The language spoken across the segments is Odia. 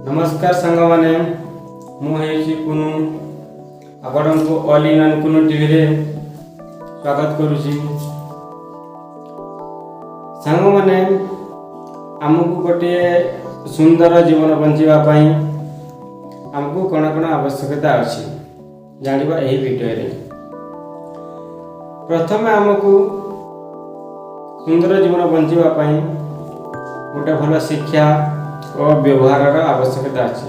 ନମସ୍କାର ସାଙ୍ଗମାନେ, ମୁଁ ହେଉଛି କୁନୁ। ଆପଣଙ୍କୁ ଅଲ୍ ଇନ୍ ୱାନ୍ କୁନୁ ଟିଭିରେ ସ୍ୱାଗତ କରୁଛି। ସାଙ୍ଗମାନେ, ଆମକୁ ଗୋଟିଏ ସୁନ୍ଦର ଜୀବନ ବଞ୍ଚିବା ପାଇଁ ଆମକୁ କ'ଣ କ'ଣ ଆବଶ୍ୟକତା ଅଛି, ଜାଣିବା ଏହି ଭିଡ଼ିଓରେ। ପ୍ରଥମେ ଆମକୁ ସୁନ୍ଦର ଜୀବନ ବଞ୍ଚିବା ପାଇଁ ଗୋଟେ ଭଲ ଶିକ୍ଷା ଓ ବ୍ୟବହାରର ଆବଶ୍ୟକତା ଅଛି।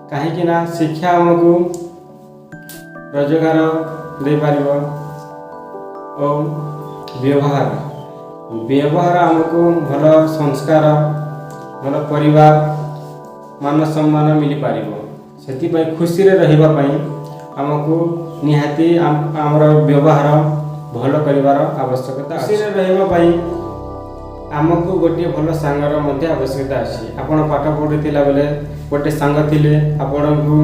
କାହିଁକି ନା ଶିକ୍ଷା ଆମକୁ ରୋଜଗାର ଦେଇପାରିବ ଓ ବ୍ୟବହାର ଆମକୁ ଭଲ ସଂସ୍କାର, ଭଲ ପରିବାର, ମାନ ସମ୍ମାନ ମିଳିପାରିବ। ସେଥିପାଇଁ ଖୁସିରେ ରହିବା ପାଇଁ ଆମକୁ ନିହାତି ଆମର ବ୍ୟବହାର ଭଲ କରିବାର ଆବଶ୍ୟକତା। ଖୁସିରେ ରହିବା ପାଇଁ ଆମକୁ ଗୋଟିଏ ଭଲ ସାଙ୍ଗର ମଧ୍ୟ ଆବଶ୍ୟକତା ଅଛି। ଆପଣ ପାଠ ପଢ଼ୁଥିଲା ବେଳେ ଗୋଟେ ସାଙ୍ଗ ଥିଲେ ଆପଣଙ୍କୁ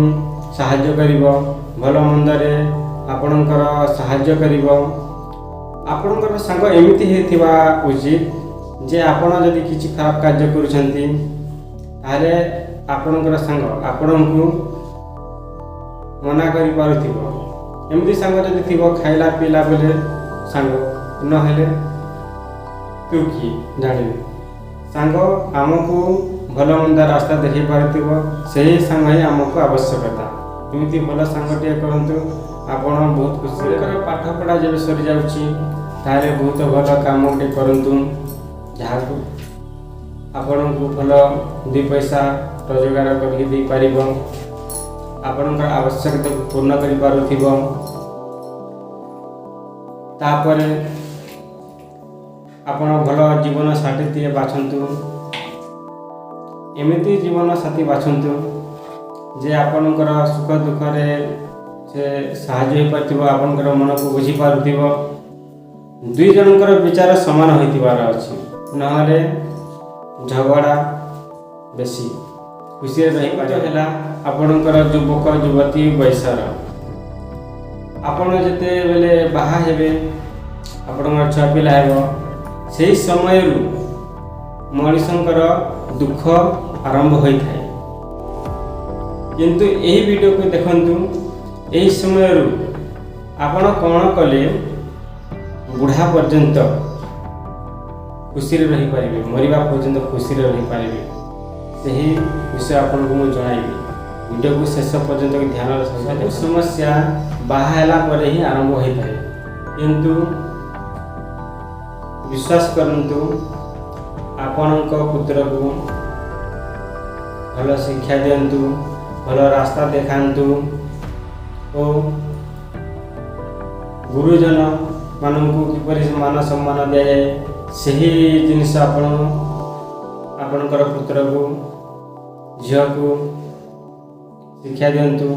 ସାହାଯ୍ୟ କରିବ, ଭଲ ମନ୍ଦରେ ଆପଣଙ୍କର ସାହାଯ୍ୟ କରିବ। ଆପଣଙ୍କର ସାଙ୍ଗ ଏମିତି ହେଇଥିବା ଉଚିତ ଯେ ଆପଣ ଯଦି କିଛି ଖରାପ କାର୍ଯ୍ୟ କରୁଛନ୍ତି, ତାହେଲେ ଆପଣଙ୍କର ସାଙ୍ଗ ଆପଣଙ୍କୁ ମନା କରିପାରୁଥିବ। ଏମିତି ସାଙ୍ଗ ଯଦି ଥିବ, ଖାଇଲା ପିଇଲା ବେଳେ ସାଙ୍ଗ, ନହେଲେ ତୁ କିଏ ଜାଣିବୁ। ସାଙ୍ଗ ଆମକୁ ଭଲ ମନ୍ଦ ରାସ୍ତା ଦେଖାଇ ପାରୁଥିବ, ସେହି ସାଙ୍ଗ ହିଁ ଆମକୁ ଆବଶ୍ୟକତା। ଏମିତି ଭଲ ସାଙ୍ଗଟିଏ କରନ୍ତୁ, ଆପଣ ବହୁତ ଖୁସିରେ। ପାଠପଢ଼ା ଯେବେ ସରିଯାଉଛି, ତାହେଲେ ବହୁତ ଭଲ କାମ ଗୋଟେ କରନ୍ତୁ, ଯାହାକୁ ଆପଣଙ୍କୁ ଭଲ ଦୁଇ ପଇସା ରୋଜଗାର କରିକି ଦେଇପାରିବ, ଆପଣଙ୍କର ଆବଶ୍ୟକତାକୁ ପୂର୍ଣ୍ଣ କରିପାରୁଥିବ। ତାପରେ ଆପଣ ଭଲ ଜୀବନ ସାଥୀଟିଏ ବାଛନ୍ତୁ। ଏମିତି ଜୀବନ ସାଥୀ ବାଛନ୍ତୁ ଯେ ଆପଣଙ୍କର ସୁଖ ଦୁଃଖରେ ସେ ସାହାଯ୍ୟ ହୋଇପାରୁଥିବ, ଆପଣଙ୍କର ମନକୁ ବୁଝିପାରୁଥିବ। ଦୁଇ ଜଣଙ୍କର ବିଚାର ସମାନ ହୋଇଥିବାର ଅଛି, ନହେଲେ ଝଗଡ଼ା ବେଶୀ। ଖୁସିରେ ରହିପାରିବ ହେଲା ଆପଣଙ୍କର ଯୁବକ ଯୁବତୀ ବୟସର। ଆପଣ ଯେତେବେଳେ ବାହା ହେବେ, ଆପଣଙ୍କର ଛୁଆ ପିଲା ହେବ, ସେହି ସମୟରୁ ମଣିଷଙ୍କର ଦୁଃଖ ଆରମ୍ଭ ହୋଇଥାଏ। କିନ୍ତୁ ଏହି ଭିଡ଼ିଓକୁ ଦେଖନ୍ତୁ, ଏହି ସମୟରୁ ଆପଣ କ'ଣ କଲେ ବୁଢ଼ା ପର୍ଯ୍ୟନ୍ତ ଖୁସିରେ ରହିପାରିବେ, ମରିବା ପର୍ଯ୍ୟନ୍ତ ଖୁସିରେ ରହିପାରିବେ, ସେହି ବିଷୟ ଆପଣଙ୍କୁ ମୁଁ ଜଣାଇବି। ଭିଡ଼ିଓକୁ ଶେଷ ପର୍ଯ୍ୟନ୍ତ ଧ୍ୟାନର ସହିତ। ସବୁ ସମସ୍ୟା ବାହା ହେଲା ପରେ ହିଁ ଆରମ୍ଭ ହୋଇଥାଏ। କିନ୍ତୁ ବିଶ୍ୱାସ କରନ୍ତୁ, ଆପଣଙ୍କ ପୁତ୍ରକୁ ଭଲ ଶିକ୍ଷା ଦିଅନ୍ତୁ, ଭଲ ରାସ୍ତା ଦେଖାନ୍ତୁ ଓ ଗୁରୁଜନ ମାନଙ୍କୁ କିପରି ମାନ ସମ୍ମାନ ଦିଆଯାଏ, ସେହି ଜିନିଷ ଆପଣ ଆପଣଙ୍କର ପୁତ୍ରକୁ, ଝିଅକୁ ଶିକ୍ଷା ଦିଅନ୍ତୁ।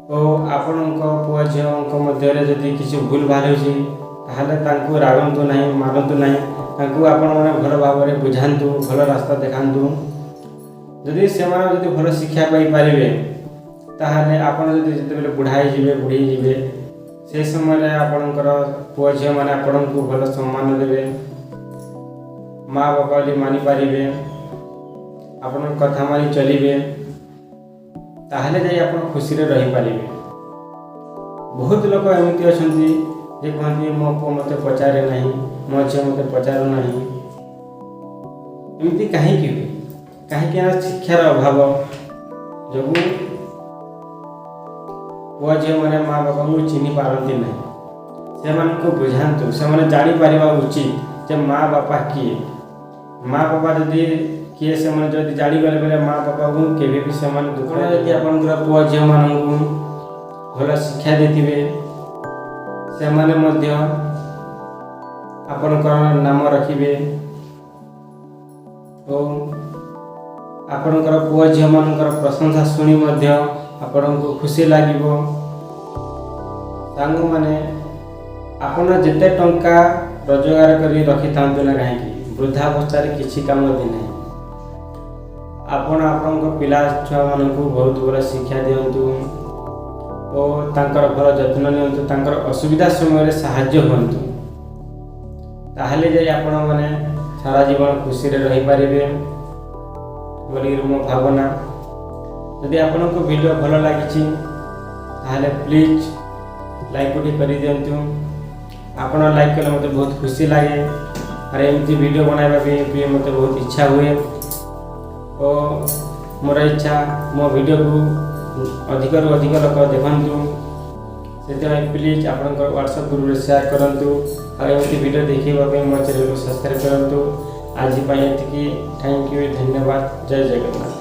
ଓ ଆପଣଙ୍କ ପୁଅ ଝିଅଙ୍କ ମଧ୍ୟରେ ଯଦି କିଛି ଭୁଲ ଭାଲ ହେଉଛି, ତାହେଲେ ତାଙ୍କୁ ରାଗନ୍ତୁ ନାହିଁ, ମାରନ୍ତୁ ନାହିଁ। ତାଙ୍କୁ ଆପଣମାନେ ଭଲ ଭାବରେ ବୁଝାନ୍ତୁ, ଭଲ ରାସ୍ତା ଦେଖାନ୍ତୁ। ଯଦି ସେମାନେ ଯଦି ଭଲ ଶିକ୍ଷା ପାଇପାରିବେ, ତାହେଲେ ଆପଣ ଯଦି ଯେତେବେଳେ ବୁଢ଼ା ହେଇଯିବେ, ବୁଢ଼ୀ ହେଇଯିବେ, ସେହି ସମୟରେ ଆପଣଙ୍କର ପୁଅ ଝିଅମାନେ ଆପଣଙ୍କୁ ଭଲ ସମ୍ମାନ ଦେବେ, ମା ବାପା ବୋଲି ମାନିପାରିବେ, ଆପଣଙ୍କ କଥା ମାନି ଚଲିବେ, ତାହେଲେ ଯାଇ ଆପଣ ଖୁସିରେ ରହିପାରିବେ। ବହୁତ ଲୋକ ଏମିତି ଅଛନ୍ତି ଯେ କୁହନ୍ତି, ମୋ ପୁଅ ମୋତେ ପଚାରେ ନାହିଁ, ମୋ ଝିଅ ମୋତେ ପଚାରୁ ନାହିଁ। ଏମିତି କାହିଁକି ହୁଏ? କାହିଁକି ନା ଶିକ୍ଷାର ଅଭାବ ଯୋଗୁଁ ପୁଅ ଝିଅମାନେ ମା ବାପାଙ୍କୁ ଚିହ୍ନି ପାରନ୍ତି ନାହିଁ। ସେମାନଙ୍କୁ ବୁଝାନ୍ତୁ। ସେମାନେ ଜାଣିପାରିବା ଉଚିତ ଯେ ମା ବାପା କିଏ। ମା ବାପା ଯଦି କିଏ ସେମାନେ ଯଦି ଜାଣିଗଲେ ବେଲେ ମା ବାପାଙ୍କୁ କେବେ ବି ସେମାନେ ଦୁଃଖ। ଯଦି ଆପଣଙ୍କର ପୁଅ ଝିଅମାନଙ୍କୁ ଭଲ ଶିକ୍ଷା ଦେଇଥିବେ, ସେମାନେ ମଧ୍ୟ ଆପଣଙ୍କର ନାମ ରଖିବେ ଓ ଆପଣଙ୍କର ପୁଅ ଝିଅମାନଙ୍କର ପ୍ରଶଂସା ଶୁଣି ମଧ୍ୟ ଆପଣଙ୍କୁ ଖୁସି ଲାଗିବ। ସାଙ୍ଗମାନେ, ଆପଣ ଯେତେ ଟଙ୍କା ରୋଜଗାର କରି ରଖିଥାନ୍ତୁ ନା କାହିଁକି, ବୃଦ୍ଧାବସ୍ଥାରେ କିଛି କାମ ଦିଏ ନାହିଁ। ଆପଣ ଆପଣଙ୍କ ପିଲା ଛୁଆମାନଙ୍କୁ ବହୁତ ଭଲ ଶିକ୍ଷା ଦିଅନ୍ତୁ ଓ ତାଙ୍କର ଭଲ ଯତ୍ନ ନିଅନ୍ତୁ, ତାଙ୍କର ଅସୁବିଧା ସମୟରେ ସାହାଯ୍ୟ ହୁଅନ୍ତୁ, ତାହେଲେ ଯାଇ ଆପଣମାନେ ସାରା ଜୀବନ ଖୁସିରେ ରହିପାରିବେ। ବୋଲିକିରି ମୋ ଭାବନା। ଯଦି ଆପଣଙ୍କୁ ଭିଡ଼ିଓ ଭଲ ଲାଗିଛି, ତାହେଲେ ପ୍ଲିଜ୍ ଲାଇକ୍ ଗୋଟେ କରିଦିଅନ୍ତୁ। ଆପଣ ଲାଇକ୍ କଲେ ମୋତେ ବହୁତ ଖୁସି ଲାଗେ ଆଉ ଏମିତି ଭିଡ଼ିଓ ବନାଇବା ପାଇଁ ବି ମୋତେ ବହୁତ ଇଚ୍ଛା ହୁଏ। ଓ ମୋର ଇଚ୍ଛା, ମୋ ଭିଡ଼ିଓକୁ ଅଧିକରୁ ଅଧିକ ଲୋକ ଦେଖନ୍ତୁ। ସେଥିପାଇଁ ପ୍ଲିଜ୍ ଆପଣଙ୍କର ହ୍ୱାଟ୍ସଆପ୍ ଗ୍ରୁପ୍ରେ ସେୟାର କରନ୍ତୁ ଆଉ ଏମିତି ଭିଡ଼ିଓ ଦେଖିବା ପାଇଁ ମୋ ଚ୍ୟାନେଲକୁ ସବସ୍କ୍ରାଇବ୍ କରନ୍ତୁ। ଆଜି ପାଇଁ ଏତିକି। Thank you, ଧନ୍ୟବାଦ, ଜୟ ଜଗନ୍ନାଥ।